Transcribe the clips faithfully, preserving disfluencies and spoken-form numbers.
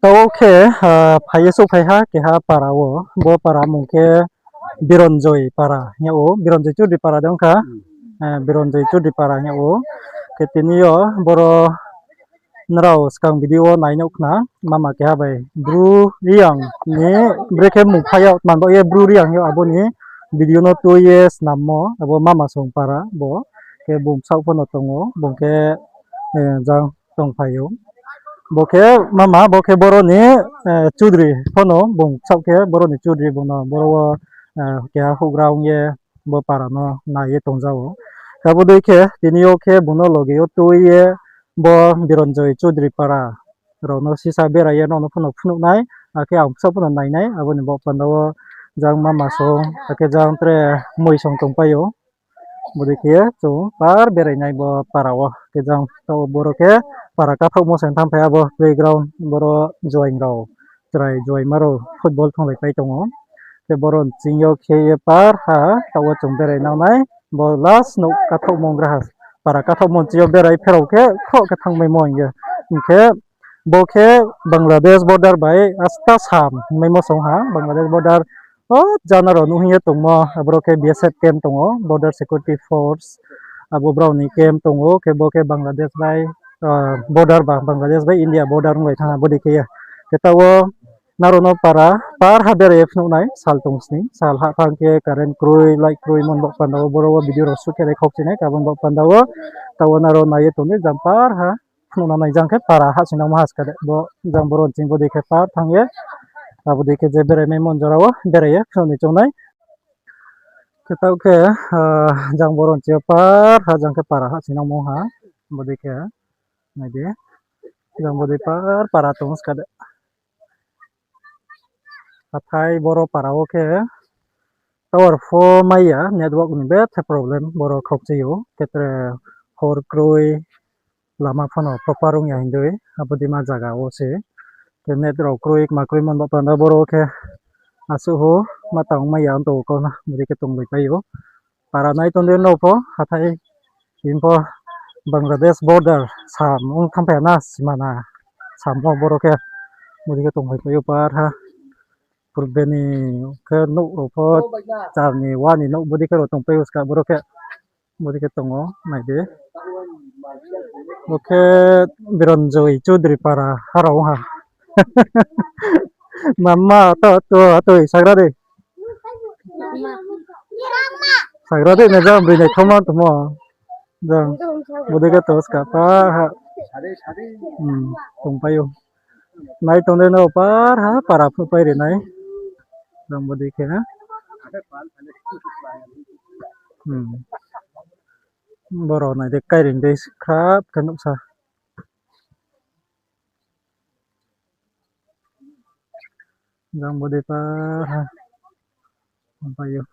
Taoh khe, ah, phai ye souhphai ha keha para wo, bo para mung khe Biranjoy para hing yag ou, Biranjoy Choudhury para de ong kha, eh, Biranjoy Choudhury para hing yag ou. Khe tini yo boro nrao skang video wo nai nuh khna, mama keha bai Bru Reang ni, brekhe mung phai yag tman baoh ye Bru Reang yo abo ni video no tui ye snammo, abo mama song para bo, khe bung bsaoh pho no tong ou, bung khe, eh, jang tongphai ou. Bo khe mama, bo khe boro ni, eh, Choudhury pho no, bung bsaoh khe boro ni Choudhury, bung no boro wo, eh, keha houhgra ong ye bo para no nai ye tongja ou. Khe abo dei khe tini yo khe bung no loge yo tui ye bo Biranjoy Choudhury para rao no sisa berai ye nrao no pho no phnuh nai, akhe ang bsaoh pho no nai nai, abo ni baoh panda wo jang mama song, akhe jang tre moi song tongpai ou. Bodei khe chung par berai nai bo para wo. Khe jang taoh boro khe para kathaohmo se thanngphai ha bo playground, boro juaing rao, chrai juaima rao football thunglaipai tong ou. Khe boro nching yo khe ye par ha, taoh wo chung berai nang nai, bo last nouh kathaohmo ong gra ha. Para kathaohmo nching yo berai pherao khe khroh khe thanngmaimo hing ye. Hing khe bo khe Bangladesh border bai asta sam hingmaimo song ha, Bangladesh border. O jana rao nuh hing ye tongmo, aboro khe B S F camp tong ou, Border Security Force, abo brao ni camp tong ou, khe bo khe Bangladesh bai, ah, border ba, Bangladesh bai India border onglai thanng ha, bodei khe ye. Khe taoh wo nrao no para par ha berai ye phnuh nai, sal tong sning, sal hah thanng khe current kroi, light kroi, mon baoh panda wo boro wo video rao shoot khe nai khaukchi nai, abo ni baoh panda wo taoh wo nrao nai ye tong di, jang par ha phnuh nang nai, jang khe para hahsoing nangmo ha ska de, bo jang boro nching bodei khe par thanng ye, abo dei khe je berai maimo jora wo berai ye phnuh ni choung nai. Khe taoh khe, ah, jang boro nching yo par ha, jang khe para hahsoing nangmo ha, bodei khe, nai di, jang bodei par para tong ska de. Hathái boro para wo khe tower pho mai ya, network ni betha problem boro khaukchi ou, khe tre hor kroi, lama pho no proper ong ya hing dei, abo dei ma zaga wo se. Khe net rao kroi, kma kroi mon baoh panda boro khe asuh ho ma tang mai ya ongtong ou, kau na bodei khe tonglaipai ou. Para nai tong di nrao pho, hathái, tini pho Bangladesh border sam ong thanngphai ya na, simana sam wo boro khe, bodei khe tonglaipai ou par ha. Purbe ni khe nouh rao pho, char ni, wa ni nouh bodei khe rao tongpai ou ska boro khe. Bodei khe tong ou, nai di. Bo khe Biranjoy Choudhury para ha rao ha. Mama, to, to, to, sagra di. Sagra di, na jang bini thaoma tongmo. Jang, bodei khe to ska pa ha. Hmm, tongpai ou. Nai tong di no par ha, para phnuhpai ri nai. Jang bodei khe. Hmm. Boro nai di, kairing dei khrap khe nuhsa. Jang bodei par ha. Tongpai ou.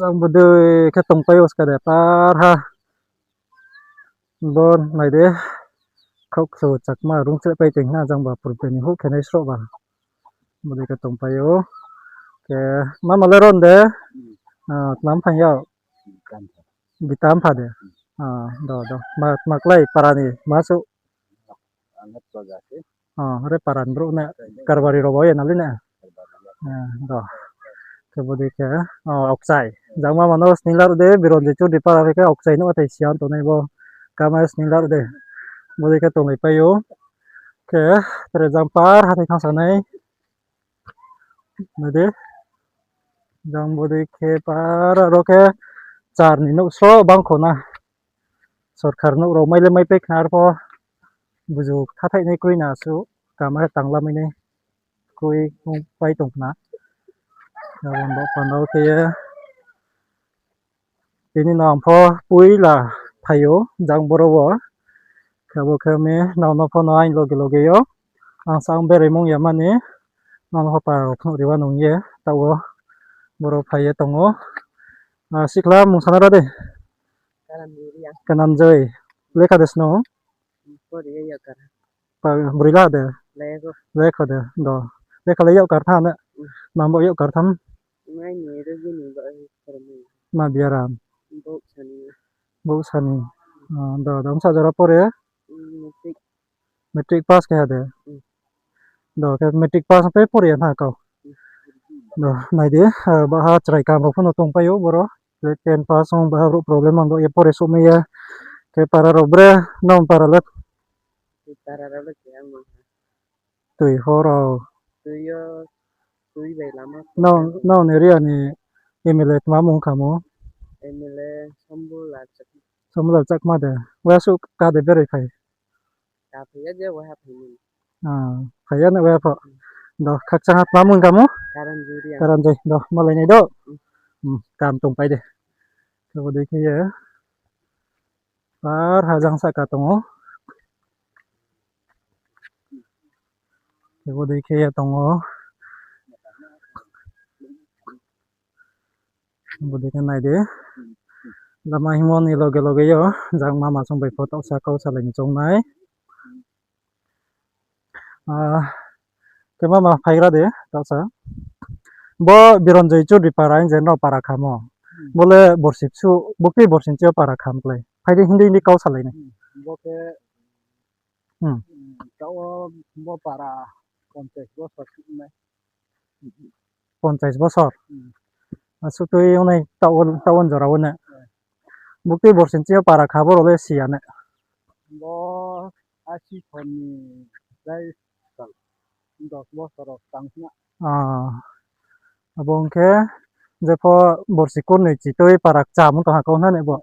Jang bodei khe tongpai ou ska de par ha. Bo nai di. Khaukchu chakma rung chrepai tong na jang ba purbe ni houh khe nai sroh ba. Bodei khe tongpai ou. Khe mama le ron de. Ah, tma mphang yag? Gita mpha de. Ah, do, do. Ma, tma klái para ni ma suh? Ore para ni brouh ne, karbari rao ba ye nalai ne. Ah, do. Khe bodei khe, oh, Aokchai. Jang mama no sning laruh de, Biranjoy Choudhury para phai khe Aokchai no athai siya tongnai bo. Kama sning laruh de. Bodei khe tonglaipai ou. Khe, tre jang par hathái thanngsa nai. Nai di. Jang bodei khe para rao khe char ni nouh sroh bang kho na. Sorkar nouh rao mai le maipai khna arpho buzu khathaih nai kroi na asuh, kama khe tanglamai nai kroi ongpai tong khna. Abo ni baoh panda wo khe ye tini no ang pho poila phai ou jang boro wo. Khe abo khe mi nrao no pho no aini loge loge yo. Ang sa ang beraimung ya mani, nrao no pho para rao phnuh ri wa nung ye, taoh wo boro phai ye tong ou. Ah, sikhla mung sana ra de. Kananjoi. Lekha de sno? Broi la de. Lekho de, do. Lekha le yak kar tha ne? Tma bo yak kar tham? Ma biaram? Bouh sani. Do, do, bsa jora pore? Matric pass khe ha de? Do, khe matric pass pai pore ya na kau. Do, nai di, baha chrai kam rao pho no tongpai ou boro. Khe ten pass ong baha brouh problem ang do ye pore souhmai ya. Khe para rao bre, nang para le? Tui ho rao. Nang ni area ni M L A tma mung khamo? Sombulal Chakma de. Wa suh ka de berai phai? Phai ya ne wa pho. Do, khakchang ha tma mung khamo? Karanjoi, do, malai nai do. Kam tongpai de. Khe bo dei khe ye. Par ha jang sahka tong ou. Khe bo dei khe ye tong ou. Bo dei khe nai di. Lama hingmo ni loge loge yo jang mama song bai pho taohsa kau salai ni choung nai. Khe mama phaigra de taohsa. Bo Biranjoy Choudhury para hing je nrao para khamo. Bo le borsi bsuh, bo khe borsi nchi yo para kham klái. Phai di hing di hing di kau salai nai. Bo khe, hmm, taoh wo bo para ponchais bosor suh nai. Ponchais bosor? Asuh tui ongnai taoh wo, taoh wo jora wo ne? Buktui borsi nchi yo para kha boro le si ya ne? Bo asi thor ni jai dos bosor rao tang na. Abo ong khe jepho borsi kurnoi chitui para kcham tong ha kau na ne bo?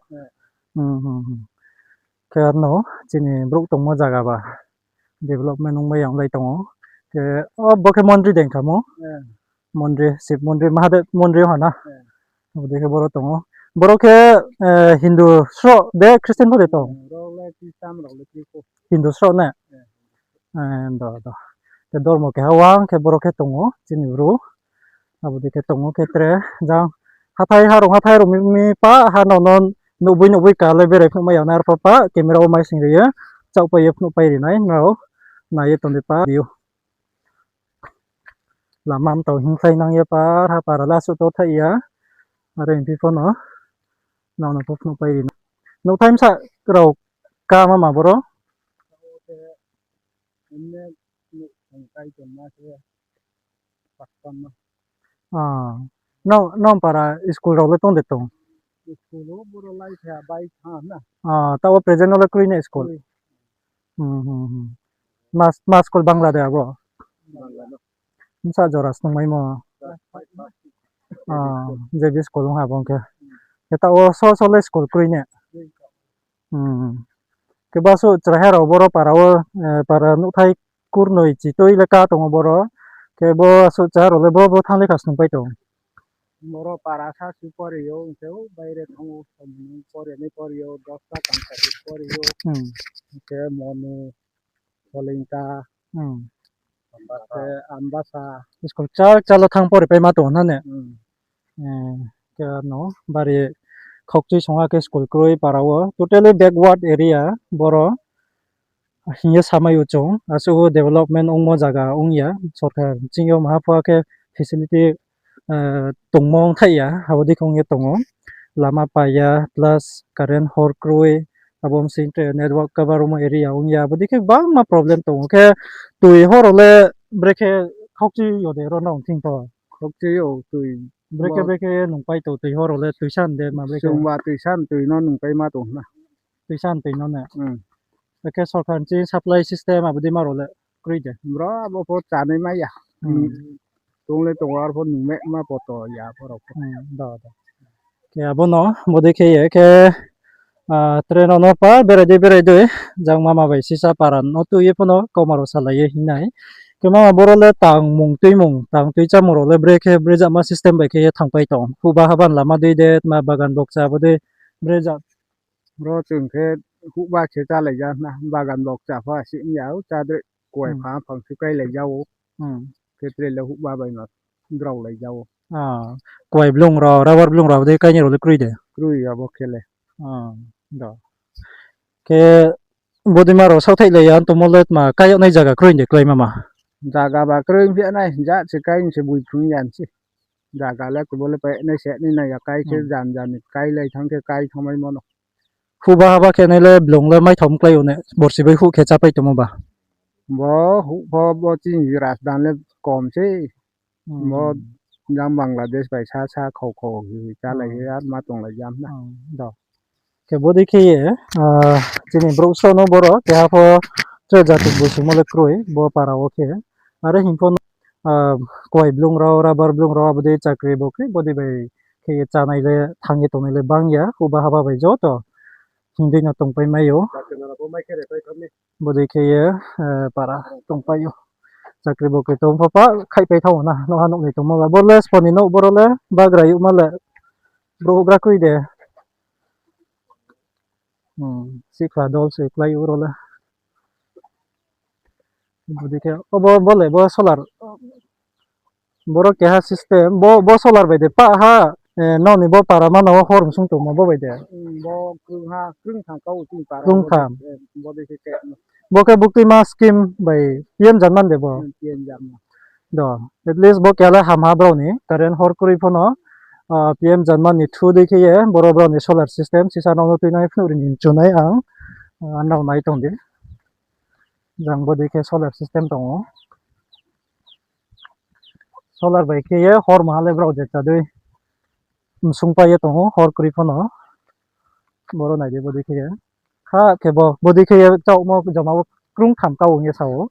Khe no chini brouh tongmo zaga ba development ongmai ya onglai tong ou. Khe, o, bo khe mondri dei khamo? Mondri, Shiv mondri, Mahadev mondri ha na? Abo dei khe boro tong ou. Boro khe, Hindu sroh de Christian pho de tong? Hindu sroh ne? Do, do. Khe dormo keha wang khe boro khe tong ou, chini bru. Abo dei khe tong ou khe tre jang hathái harong hathái rong mi, mi pa ha nrao no nuhboi nuhboi ka le berai phnuhmai ya nai arpho pa camera wo mai sing ri ye chaohpai ye phnuhpai ri nai nrao nai ye tong di pa view. Lama mtao hingkhlai nang ye par ha para le asuh to thaih ya. Are hingphi pho no nrao no pho phnuhpai ri nai. Nouhthai bsa rao ka mama boro? Nang para school rao le tong de tong? Taoh wo present no le kroi ne school? Ma school, Bangla de abo? Bsa jora snungmaimo. J B school ong ha bo ong khe. Khe taoh wo so so le school kroi ne? Khe asuh chraiha rao boro para wo, para nouhthai kurnoi chitui le ka tong ou boro. Khe bo asuh chá rao le bo, bo thanng lekha snungpai tong? Boro para sa su pori ou, ong khe ou baire thanng ou, pori ni pori ou, dosta tangsa pori ou. Khe Monu, Solingta, khe Ambasa. School kchal kchal wo thanng pori paima tong na ne? Khe no bari khaukchui song ha khe school kroi para wo. Totally backward area boro. Hing ye samai ou chung, asuh development ongmo zaga ong ya, sorkar ching yo maha pho khe facility tongmo ongthaih ya, abo dei khe ong ye tong ou. Lama pai ya, plus current hor kroi, abo bsing tre network cover ongmo area ong ya, abo dei khe gbangma problem tong ou. Khe tui hor rao le brekhe khaukchui yo de ro nrao thing pho? Brekhe brekhe nungpai tong tui hor rao le, tuisan de ma brekhe? Chungba tuisan tui no nungpaima tong na. Tuisan tui no ne? Akhe sorkar ni supply system abo dei ma rao le kroi de? Bro, abo pho chánai mai ya. Tong le tong, ar pho nungmaima poto ya pho rao pho. Khe abo no bodei khe ye khe, tre no no pa berai dei berai dei, jang mama bai sisa para no tui ye pho no kauma rao salai ye hing nai. Khe mama boro le tangmung tuimung, tang tui chámung rao le bre khe bre jama system bai khe ye thanngpai tong? Huhba haban lama dei de, tma bagan bokcha abo dei bre ja? Bro chung khe huhba khe chálai ja na, bagan bokcha pho asi ya ou, chádroi kuai phang phang se káilai ja ou. Khe tre le huhba bai no draolai ja ou. Kuai blung rao, rubber blung rao abo dei káinai rao le kroi de? Kroi abo khe le. Khe bodei ma rao saohthaihlai ya tongmo le tma ká yag nai zaga kroi de klái mama? Zaga ba kroi phi nai, ja se kai se bui phrung ya se. Zaga le kebo le pai nai se ni nai ya kai se Hmm. jan jan ni kai lai thang khe kai thang mai mono. Huba haba khe nai le blung le mai thom klái o ne, borsi bai huh khe chápai tongmo ba. Bo huh pho bo chini rajdhani le kom se. Hmm. Bo jang Bangladesh bai sa sa khau khau hi chálai Hmm. hi ar ma tonglai jam na. Hmm, do. Khe bodei khe ye, ah, chini brouh sro no boro keha pho tre jati bo simo le kroi, bo para wo khe. Are hing pho no, ah, kuai blung rao, rabar blung rao, abo dei chakri bo khe, bodei bai khe ye chánai le, thang ye tongnai le bang ya, huba haba bai joto hingdei no tongpai mai ou. Bodei khe ye, eh, para tongpai ou. Chakri bo khe tong pho pa, khaihpai thang ou na, nouh ha nouh ni tongmo ba. Boro le spo ni nouh, boro le bagra youhma le, brouh houhgra kroi de. Hmm, sikhla dol se klái ou ro le. Bodei khe, o bo, bo le, bo solar. Boro keha system, bo, bo solar bai de pa ha, eh, nrao ni bo para mana wo hor msung tongmo bo bai de. Hmm, bo krung ha, krung thang kau chini para Krung wo bo, thang. eh, bodei khe khe. Bo khe buktuima scheme bai P M Jaman de bo. Hmm, P M Jaman. Do, at least bo keha le ham ha brao ni, current hor kroi pho no, ah, P M Jaman ni through dei khe ye, boro brao ni solar system, sisa nrao no tuinang phnuh ri ni mchu nai ang, ah, nrao nai tong di. Jang bodei khe solar system tong ou. Solar bai khe ye hor maha le brao je chá dei msung pai ye tong ou, hor kroi pho no. Boro nai di bodei khe ye. Kha khe bo, bodei khe ye chaohmo joma wo krung tham kau ong ye sa ou.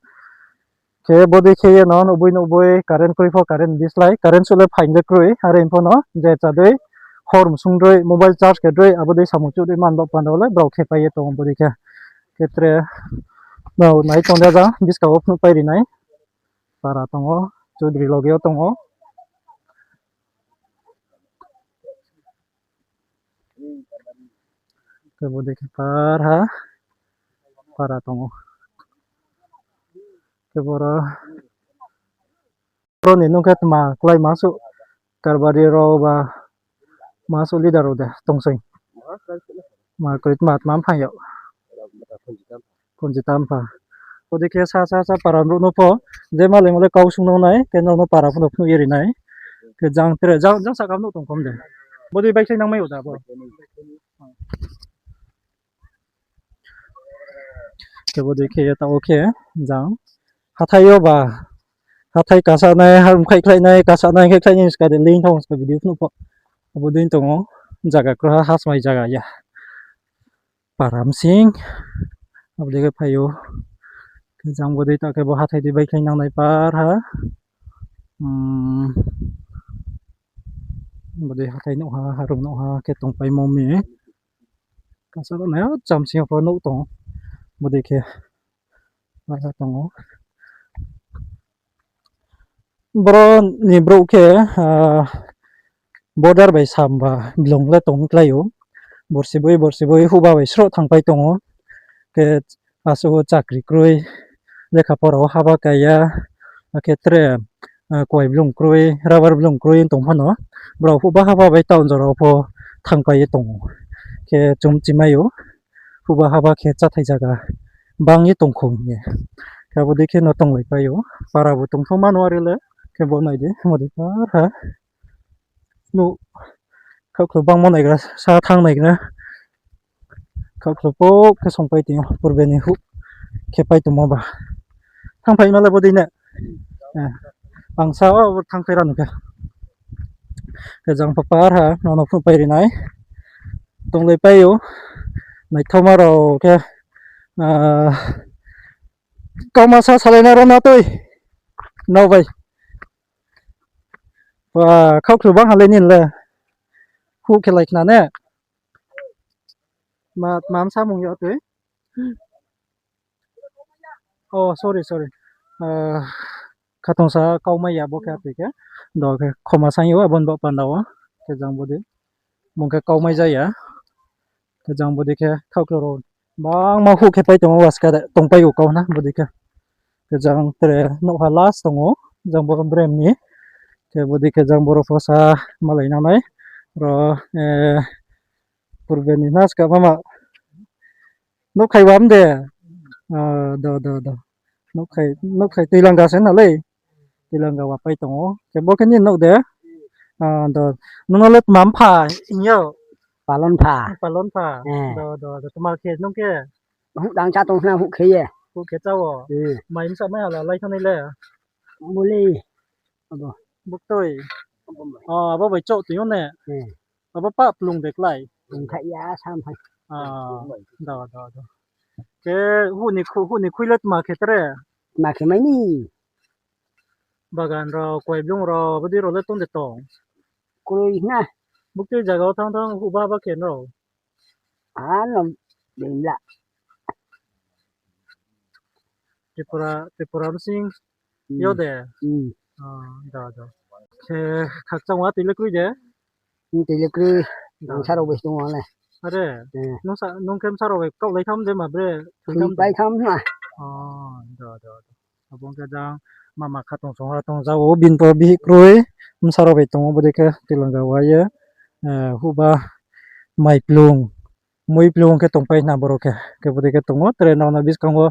Khe bodei khe ye no nouhboi nouhboi current kroi pho current bislái, current suh le phaing le kroi, are pho no je chá dei, hor msung droi, mobile charge khe droi, abo dei samung chuh dei man baoh panda wo le brao khe pai ye tong ou bodei khe. Khe tre, nrao nai tong di jang, buskang wo phnuh pai ri nai. Para tong ou, Chaudhary loge yo tong ou. Khe bodei khe par ha para tong ou. Khe boro, boro ni nung khe tma klái ma suh karbari rao ba ma suh leader rao de tong sei. Ma kroi tma tma phai yag. Ponji tam pha. Bodei khe sa sa sa para brouh no pho, je malai malai kau sung no nai, khe nrao no para pho no phnuh ye ri nai. Khe jang tre, jang, jang sahka nouh tong khom de. Bodei baikhlai nang mai ou da bo. Khe bodei khe ye taoh wo khe, jang. Hathái yo ba, hathái kasa nai, harmkhaih khlai nai, kasa nai khe khlai nai ska de, ling thang ska video phnuh pho. Abo dei tong ou, zaga kroiha, hasmai zaga ya. Para bsing. Abo dei khe phai ou. Khe jang bodei ta khe bo hathái dei baikhlai nang nai par ha. Hmm. Bodei hathái nouh ha, harung nouh ha khe tongpaimo mi. Kasa nai, cham sing pho nouh tong ou. Bodei khe. Para tong ou. Boro ni brouh khe, ah, border bai sam ba blung le tong klái ou. Borsi boi, borsi boi huba bai sroh thangpai tong ou. Khe asuh chakri kroi, lekha pora wo haba kai ya, akhe tre, ah, kuai blung kroi, rabar blung kroi tong phano, brao huba haba bai town jora wo pho thangpai ye tong ou. Khe chumchi mai ou, huba haba khe cháthai zaga bang ye tong khou hing ye. Khe abo dei khe no tonglaipai ou, para bo tongthaoma no are le, khe bo nai di, bodei par ha. Nouh, khaohkhlo bangmo naigra, sa thanng naigra. Khaohkhlo pok khe songpai tong ou, purbe ni huh khe pai tongmo ba. Thanngphai ma le bodei ne. Eh, ang sa o, thanngphai ra nu khe. Khe jang pho par ha, nono phnuh pai ri nai. Tonglaipai ou, naithaoma rao khe, ah, kauma sa salai na ro na tui. Nrao bai. Ba, khaohkhlo bang ha le nini le. Huh khe lai khna ne. Ma, ma bsa mung ya tui. Oh, sorry, sorry. Ah, khatungsa kaumai ya bo khe atoi khe. Do khe khoma saing ou, abo ni baoh panda wo. Khe jang bodei. Bung khe kaumai ja ya. Khe jang bodei khe khaohkhlo rao bangma huh khe pai tong ou, aska de tongpai ou kau na bodei khe. Khe jang tre nouh ha last tong ou, jang bo brem ni. Khe bodei khe jang boro pho sa malai nangnai. Ro, eh, purbe ni na ska mama. Nouh khai wa mde. Ah, do, do, do. Nouhkhai, nouhkhai tuilanga se na lei. Tuilanga wa pai tong ou. Khe bo khe nini nouh de? Ah, do. Nung no le tma mpha hing yo? Palon pha. Palon pha. Eh. Do, do, do. Tma khe nung khe? Huh dang chá tong khna huh khe ye. Huh khe chá wo? Eh. Mai bsa mai hala lai thanngnai le? Bo le. Abo. Buktui. Abo mai. Ah, abo bai chouh tui yo ne? Eh. Abo pah plung de klái? Plung kha ya sam hai. Ah, do, do, do. Khe huh ni khu-, huh ni khui le tma khe tre? Tma khe mai ni. Bagan rao, koi blung rao, abo dei rao le tong de tong? Kroi na. Buktui zaga wo thanng thanng huh ba ba khe nrao? Ano, bimla. Tripura, Tripura bsing Hmm. yo de? Hmm. Ah, do, do. Khe khakchang wa tui le kroi de? Hmm, tui le kroi. Do. Bsa rao bai tong ou le. Are? Eh. Nung sa, nung khe bsa rao bai kaohlai tham de ma bre? Thui tham de? Pai tham na. Oh, do, do, do. Abo khe jang mama kha tong song ha tong za ou, bini pho bihih kroi, bsa rao bai tong ou, bodei khe tuilanga wa ye, eh, huh ba mai plung, mui plung khe tongpai na borok khe, khe bodei khe tong ou, tre nrao no buskang wo,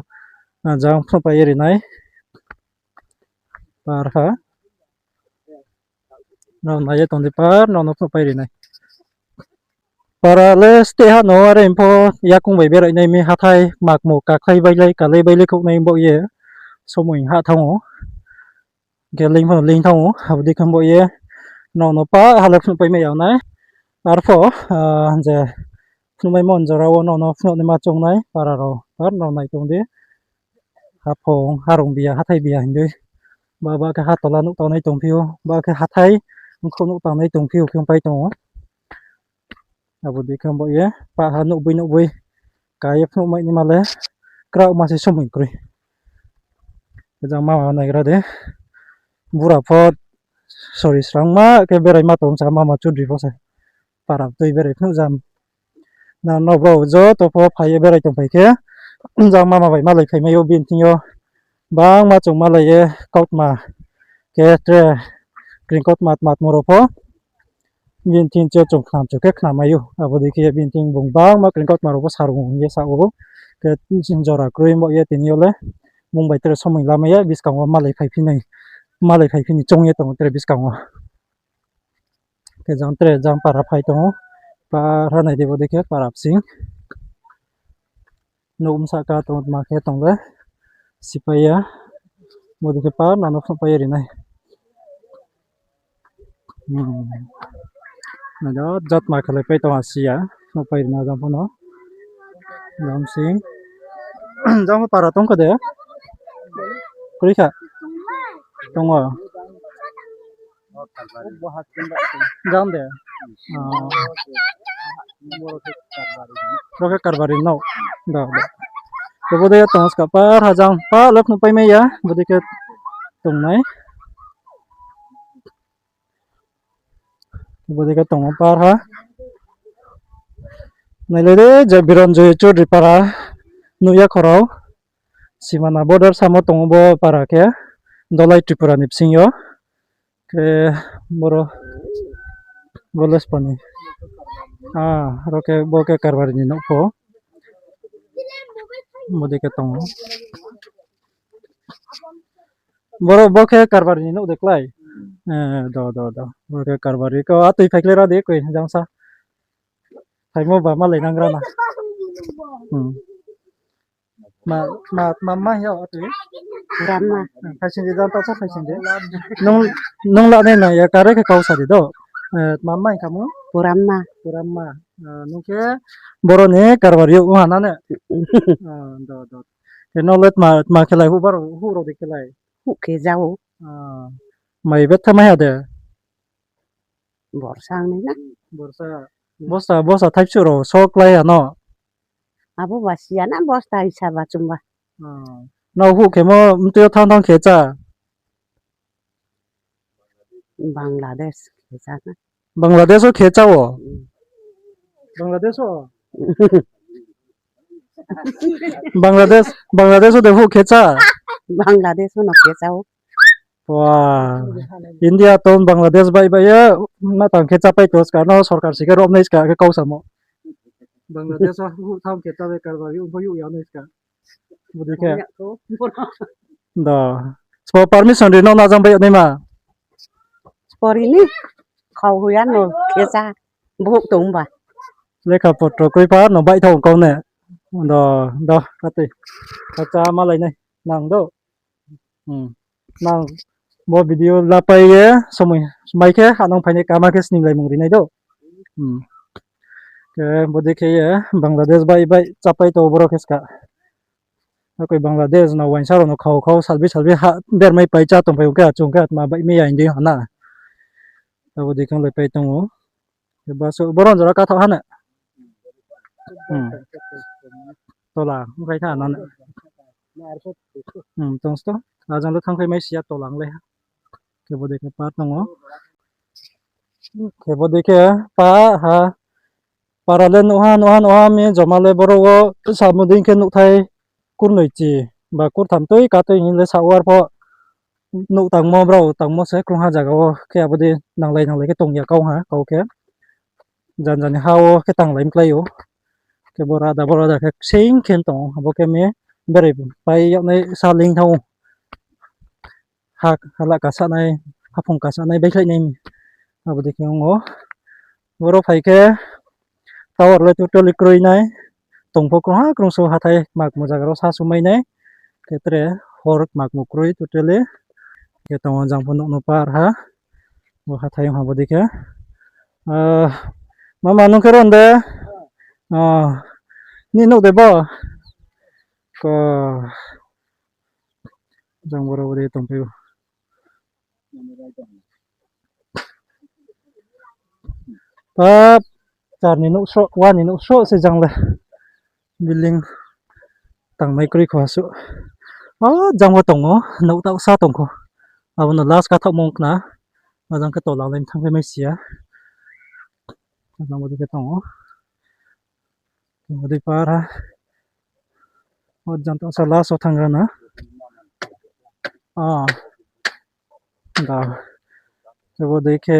ah, jang phnuhpai ye ri nai. Par ha. Nrao nai ye tong di par, nrao no phnuhpai ri nai. Para le steh ha no, are pho yakung bai berai nai mi hathái, makmo kakhlai bailai, kalai bailai khouh nai bo ye, somoi ha thanng ou. Khe leing pho no leing thanng ou, abo dei khe bo ye, nrao no pah ha le phnuhpai mai ya nai. Arpho, ah, je phnuhmaimo jora wo nrao no phnuh naima choung nai, para rao, par nrao nai tong di. Haphung, harung biya, hathái biya hing dei. Ba, ba khe hatola nuh tangnai tongphi ou, ba khe hathái, bkhrouh nuh tangnai tongphi ou, khe pai tong ou. Abo dei khe bo ye, pah ha nuhboi nuhboi, ka ye phnuh mai naima le, kraohma se somoi kroi. Khe jang mama naigra de, bura pho, sorry, srangma khe beraima tong sa mama chudri pho se. Para tui berai phnuh jam. Na, no bo joto pho phai ye berai tongphai khe, jang mama bai malai phaimai ou bini thing yo. Bangma chung malai ye kautma khe tre kring kautma tma tma rao pho. Bini thing chi yo chung khnam chu khe khnamai ou. Abo dei khe bini thing bung bangma kring kautma rao pho sa rung hing ye sa ou. Khe jora kroi bo ye tini yo le. Bung bai tre somoi lamai ye buskang wo malai phai phi nai, malai phai phi ni choung ye tong ou tre buskang wo. Khe jang tre jang para phai tong ou. Para nai di bo dei khe para bsing. Nouh bsa ka tong tma khe tong le. Sipai ya. Bo dei khe para no phnuhpai ye ri nai. Hmm. Nai do, jatma khe le pai tong ha si ya. Phnuhpai ri nai jang pho no. Jang bsing. Jang pho para tong kha de? Kroi kha? Tong ou. Jang de? Ah. Ro khe karbari no. Da, da. Khe bo dei khe tong ska par ha jang pa le phnuhpai mai ya. Bo dei khe tong nai. Bo dei khe tong ou par ha. Nai le de je Biranjoy Choudhury para nuh ya khorao. Simana border samo tong ou bo para khe. Dolai Tripura ni bsing yo. Khe boro, bo le spani. Ah, ro khe, bo khe karbari ni nouh pho. Bo dei khe tong ou. Boro, bo khe karbari ni nouh de klái. Eh, do, do, do. Bo khe karbari ko, atoi phaikhlai ra de koi, jang sa. Phaimo ba malai nang ra na. Hmm. Ma, ma, ma, ma hing ya atoi? Puramma. Phaising di, jang ta sa phaising di. Nung, nung la nai na ya, kare khe kau sa di do. Eh, ma, ma hing kha mo? Puramma. Puramma. Eh, nung khe boro ni karbari yo ong ha na ne? Ah, do, do. Khe no le tma, tma khe lai, huh baro, huh rao de khe lai? Huh khe jao. Ah, mai betha mai ha de? Borsa ong nai na. Borsa. Bosta, bosta thaipsu rao, so klái ya no? Abo ba si ya na, bosta hisa ba chungba. Ah. No huh khemo, mtui yo thang thang khe chá? Bangladesh khe chá na. Bangladesh wo khe chá wo? Hmm. Bangladesh wo? Bangladesh, Bangladesh wo de huh khe chá? Bangladesh wo no khe chá ou. Wa. India tong Bangladesh bai bai ye, ma tang khe chápai to ska no, sorkar si khe rom nai ska khe kau samo. Bangladesh wo huh tham khe chápai karbari ongpho yuh ya nai ska. Bo dei khe. Do. Sbo permission ri no na jang bai yag naima? Sbo ri ni. Khau hu ya no khe sa. Buhuk tong ba. Lekha potro kroi pha no bai thong kau ne. Do, do, kati. Kacha malai nai. Nang do. Hmm. Nang bo video lapai ye, somoi, somai khe, hanang phainai kama khe sninglai mung ri nai do. Hmm. Khe, bodei khe ye, Bangladesh bai bai, chapai to boro khe ska. Akoi Bangladesh no wainsa rao no khau khau, salbi salbi ha, bermai pai cha tongphai ong khe, achung khe, atma bai mi ya hindi hana. Abo dei khe lai pai tong ou. Khe baso, boron jora kathaoh ha na. Hmm. Tola, ongkhlai tha na na. Hmm, tong sto. Ajang le thangkhlai mai siya tola onglai ha. Khe bodei khe par tong ou. Khe bodei khe pa ha. Para le nuh ha, nuh ha, nuh ha, mi joma le boro wo samo dei khe nuhthai kurnoi chi ba kurtham tui katui hing le sa war pho nuh tangmo brao tangmo se krungha zaga wo khe abo dei nanglai nanglai khe tong ya kau ha, kau khe. Jan jani ha wo khe tanglai mklái ou. Khe boro ada, boro ada khe sing khe tong ou. Abo khe mi berai pai yag nai sa ling thanng ou. Ha, hala kasanai, haphung kasanai baikhlai nai mi. Abo dei khe ong ou. Boro phai khe tower le totally kroi nai. Tong pho krungha krungsu hathái makmo zaga rao sa sumai nai. Khe tre hor makmo kroi totally. Khe tong ou jang pho nuh no par ha. Bo hathái ong ha bo dei khe. Ah, mama nung khe ron de? Ah, ni nuh de bo? Ko, jang boro bo dei tongphai ou. Pap, char ni nuh sroh, wa ni nuh sroh se jang le. Building tangmai kroi kho asuh. Ah, jang wo tong ou, nouh taohsa tong kho. Abo no last kathaohmo ong khna. Ajang khe tola lai thangkhlai mai siya. Ajang bo dei khe tong ou. Tong ou dei para. O jang taohsa last wo thanng ra na. Ah. Da. Khe bo dei khe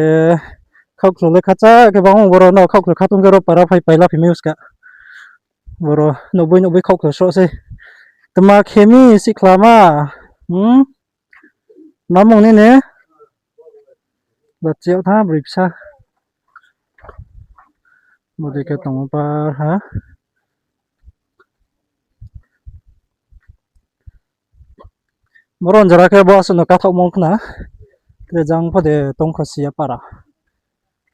khaohkhlu le khacha khe bang boro no khaohkhlu kha tong khe ro para phai paila phi mai uska. Boro nouhboi nouhboi khaohkhlu sroh sei. Tma khe mi sihkhlama. Hmm? Ma mung nini? Bachi yag tha broi bsa. Bo dei khe tong ou par ha. Boron jora khe bo asuh no kathaohmo ong khna. Tre jang pho de tong kho siya para.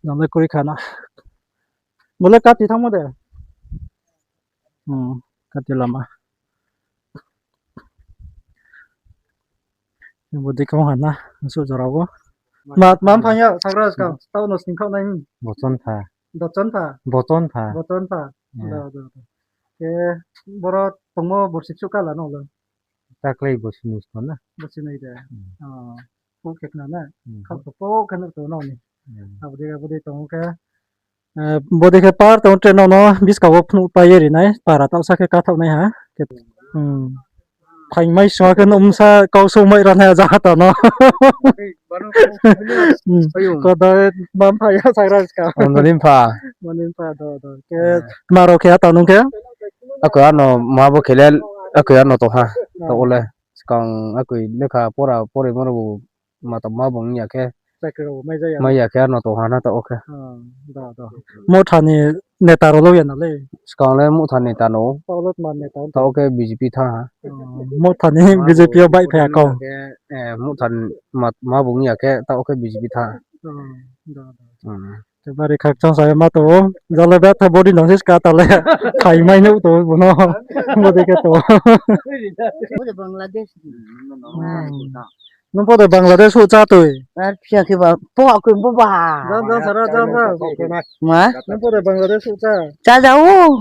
Jang le kroi kha na. Bo le kati thanngmo de? Hmm, kati lama. Bo dei khe ong ha na, asuh jora wo. Ma, ma phang ya, sagra skang, tau no sning khaoh nai. Bochon pha. Dochon pha. Bochon pha. Bochon pha. Ya. Do, do, do. Khe boro tongmo borsi bsuh kala no lo? Taklai borsi noi sto na. Borsi noi de. Hmm. Oh, phuh khe khna na. Hmm. Khaoh to phuh khe nuh to no ni. Hmm. Abo dei, abo dei tong khe. Eh, bo dei khe par tong tre no no buskang wo phnuh pai ye ri nai. Para taohsa khe kathaoh nai ha. Khe, hmm. Phaing mai sung khe nuh msa kau sung mai ra nai ja ta no. Hmm. Koda ma phai ya sagra skang. Mani pha. Mani pha do do. Khe, eh, tma rao khe ata nung khe? Akoi ano ma bo khe le, akoi ano tong ha. Ah. Tao le. Skang akoi lekha pora porimo rao ma tong ma bung ya khe. Chakri rao mai ja ya. Mai ya khe ano tong ha na tao khe. Ah, do, do. Motha ni neta rao lo ya na le. Skang le Motha ni neta no. Tao le tma neta? Tao khe B J P thanng ha. Ah, Motha ni B J P yo baih phai ya kau. Eh, Motha ni ma, ma bung ya khe tao khe B J P thanng ha. Ah, do, do. Hmm. Khe bari khakchang sa ma tong ou. Jale betha body no se ska ta le. Khai mai nuh tong ou bo no. Bo dei khe tong ou. Bo de Bangladesh. Hmm. Nung pho de Bangladesh souh chá toi. Ar phiya khe ba, po akoi bo ba. Jang, jang, sara, jang, jang. Ma? Nung pho de Bangladesh souh chá. Chá ja ou.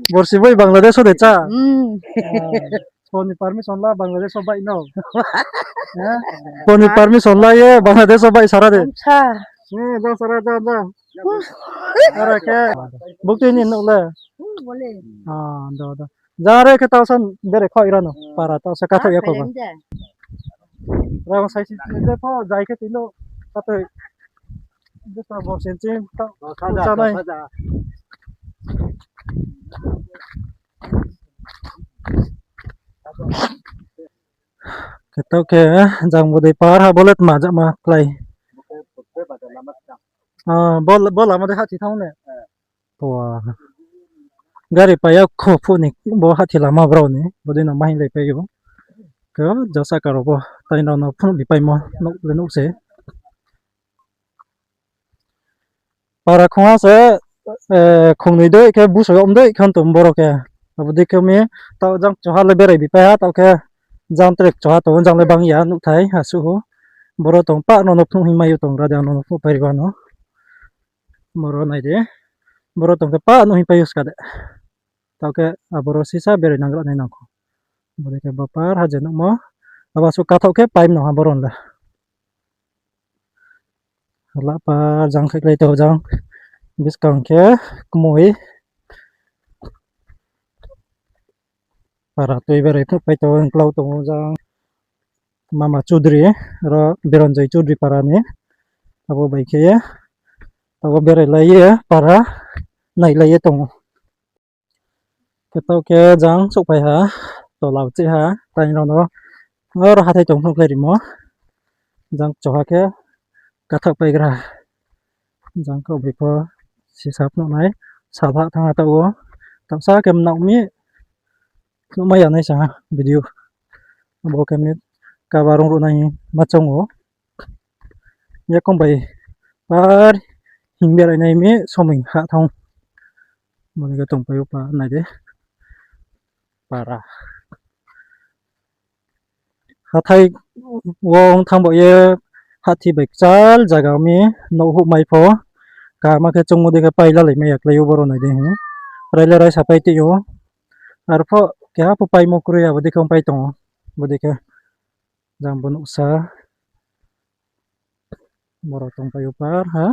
Borsi boi Bangladesh wo de chá. Hmm. Ah. Sbo ni permission la Bangladesh wo baih no. Ha? Sbo ni permission la ye Bangladesh wo baih sara de. Acha. Hmm, jang sara, jang, jang. Ora khe. Buktui ni nuh le. Ah, do, do. Jang re khe tau san bere khaoh ira no. Para tau sa kathaoh ya kho ba. Rang sai si de pho jai khe tino. Kathaoh. Jesa bo sen ching tau. Sa ja, sa ja. Khe taoh khe jang bodei par ha bo le tma jama klái. Ah, bo, bo lama dei hahthi thanng ne. Pua. Gari pai ya kho phuh ni bo hahthi lama brao ni. Bodei no ma hing lai pai ou. Khe jasa karo bo tai rao no phnuh bi paimo nouh le nouh se. Para khongha se, khongnoi dei khe busoi om dei khe tong boro khe. Abo dei khe mi taoh jang choha le berai bi pai ha, taoh khe jang tre choha tong, jang le bang ya nuhthai asuh ou. Boro tong pah no no phnuh hing mai ou tong ra de, ang no no phnuh pai ri ba no. Boro nai di. Boro tong khe pah no hing pai ou ska de. Taoh khe aboro sisa berai nang gra nai nang kho. Bodei khe bo par ha je nuhmo. Abo asuh kathaoh khe pai no ha boro le. Hala par jang khe klái tong jang. Buskang khe kmoi. Para tui berai phnuh pai tong, klau tong ou jang. Mama Chudri, ro Biranjoy Chudri para ni. Abo bai khe ye, abo berai lai ye, para nai lai ye tong ou. Khe taoh khe jang souhphai ha, tola uchih ha, tai rao no, aro hathái tong phnuh khlai rimo. Jang choha khe kathaoh pai gra. Jang khe bai pho sisa phnuh nai, salha thanng ha taoh wo. Taohsa khe mnaoh mi, phnuh mai ya nai sa ha video. Abo khe mi kaba rung ruh nai ma choung ou. Yakoung bai par hing berai nai mi somoi ha thanng. Bodei khe tongpai ou pa nai di. Para. Hathái wo ong thanng bo ye hahthi bai kchal zaga mi nouh huh mai pho. Kaham khe choungmo dei khe pai lalai mai ya klái ou boro nai di hing. Rai le raisa pai tei ou. Arphuh keha pho paimo kroi abo dei khe ong pai tong ou. Bodei khe jang bo nuhsa. Boro tongpai ou par ha.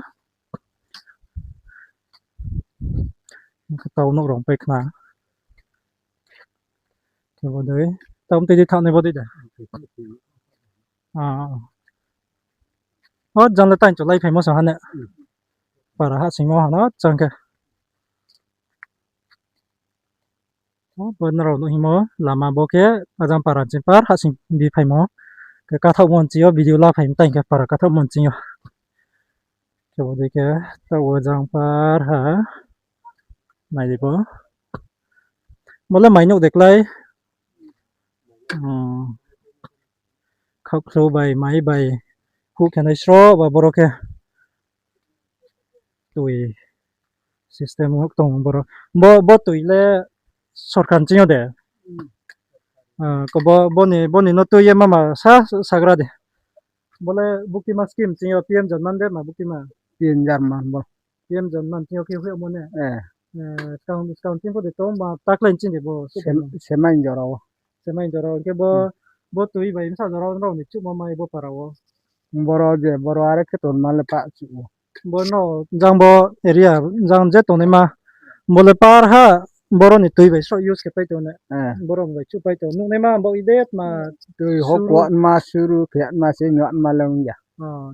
Khe tau nouh rao pai khna. Khe bodei. Tau tei di thanng nai bodei de. O jang le taing cholai phaimo sa ha ne. Para hahsingmo ha no chang khe. Bo nrao nuh hingmo lama bo khe ajang para ching par hahsing bi phaimo. Khe kathaohmo nching yo video la phai taing khe para kathaohmo nching yo. Khe bodei khe taoh wo jang par ha. Nai di bo. Bo le mai nuh de klái. Khaohkhlu bai, mai bai. Huh khe nai sroh ba boro khe. Tui system tong boro. Bo, bo tui le sorkar ching yo de. Bo, bo ni, bo ni no tui ye mama sa, sagra de. Bo le buktima scheme ching yo P M Janman de ma buktima. P M Janman bo. P M Janman ching yo khe hoihmo ne. Skang, skang ching pho de tong ba taklai ching de bo. Semai jora wo. Semai jora wo. Hing khe bo, bo tui bai bsa jora wo nrao ni chuhmo mai bo para wo. Boro je, boro are khe tongma le pah chuh ou. Bo no jang bo area, jang je tongnaima, bo le par ha, boro ni tui bai sroh use khe pai tong ne. Boro bai chuh pai tong. Nuhnaima bo idetma. Tui ho kuatma, suru khe atma se nyuatma le ong ya.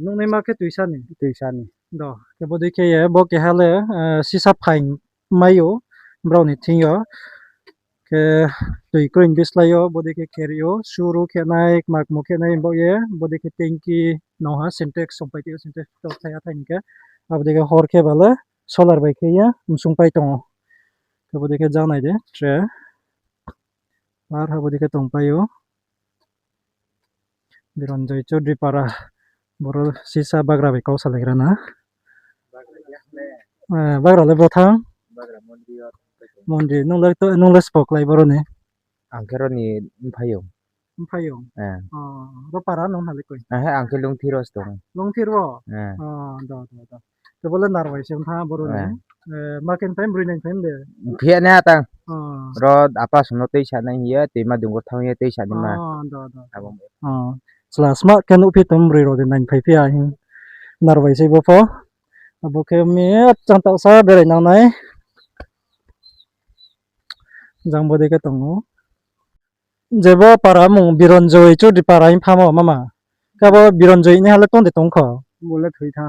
Nuhnaima khe tuisa ni. Tuisa ni. Do, khe bodei khe ye, bo keha le, sisa phaing mai ou, brao ni thing yo. Khe tui kroi bislái yo, bodei khe khe ri ou, suru khe nai, kma kmo khe nai, bo ye, bodei khe tanki, nong ha, Sintex, songpai ti ou, Sintex, to thai ha thai ni khe, abo dei khe hor khe ba le, solar bai khe ye, msung pai tong ou. Khe bodei khe jang nai de, tre. Ar ha bodei khe tongpai ou. Biranjoy Choudhury para, boro sisa bagra bai kau salaigra na. Bagra le bro thanng? Mondri, nung le, nung le sbo klái boro ni? Ang khe ro ni mphaiyong. Mphaiyong? Ro para nung ha le koi? Ang khe Lungthir wo se tong. Lungthir wo? Khe bo le narwai se ong tha boro ni. Ma khe time broi nai time de. Phiya nai ha tang. Ro apa song no tuisa nai hing ye, tuima dungo thanng ye tuisa nai ma. Chla sma khe nuhphi tong broi rao de nai phai phi ya hing. Narwai se bo pho. Abo khe mi chang taohsa berai nang nai. Jang bodei khe tong ou. Je bo para mung Biranjoy Choudhury para hing phamo mama. Khe bo Biranjoy ni ha le tong de tong kho. Bo le thoi tha.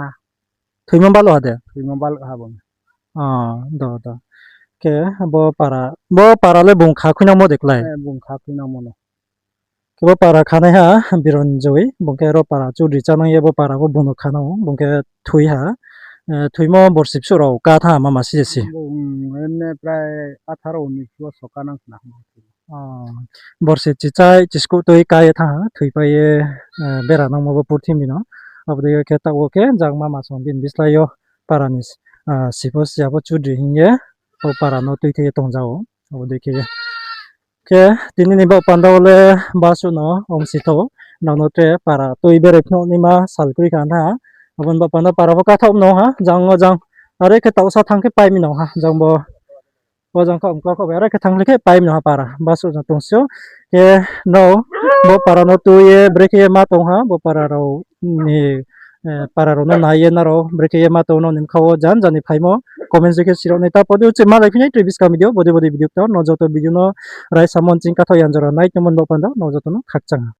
Thoimo baluh ha de? Thoimo baluh ha bo. Do, do. Khe bo para, bo para le bung kha khuinangmo de klái? Bung kha khuinangmo no. Khe bo para khanaiha Biranjoy, bung khe ro para chudri chánang ye bo para pho bung no khanang ou, bung khe thoi ha. Thoimo borsi bsuh rao ká thanng ha mama si je si. Borsi chichai chiskuh tui ká ye thanng ha, thoipai ye bera nangmo bo purthimbi no. Abo dei khe taoh wo khe jang mama song bini bislái yo para ni si pho si ya pho chudri hing ye bo para no tuithai ye tongja ou. Abo dei khe ye khe tini ni baoh panda wo le basuh no ongsi thou, nang no tre para tui berai phnuh naima sal kroi kha na. Abo ni baoh panda para pho káthaoh mnong ha, jang wo jang. Are khe taohsa thanng khe pai mi nong ha, jang bo. Bo jang khaoh mkla khaoh bai, are khe thanng le khe pai mi nong ha para. Basuh jang tongsi ou. Khe nrao bo para no tui ye brekhe ye ma tong ha, bo para rao ni, para rao no nai ye nrao brekhe ye ma tong nrao ni bkha wo jan jani phaimo comment se khe sirao nai. Ta podi uchih malai phi nai tre buskang video, bodi bodi video ktor, nrao joto video no raisa mon ching kathaoh yang jora nai tongmo ni baoh panda, nrao joto no khakchang ha.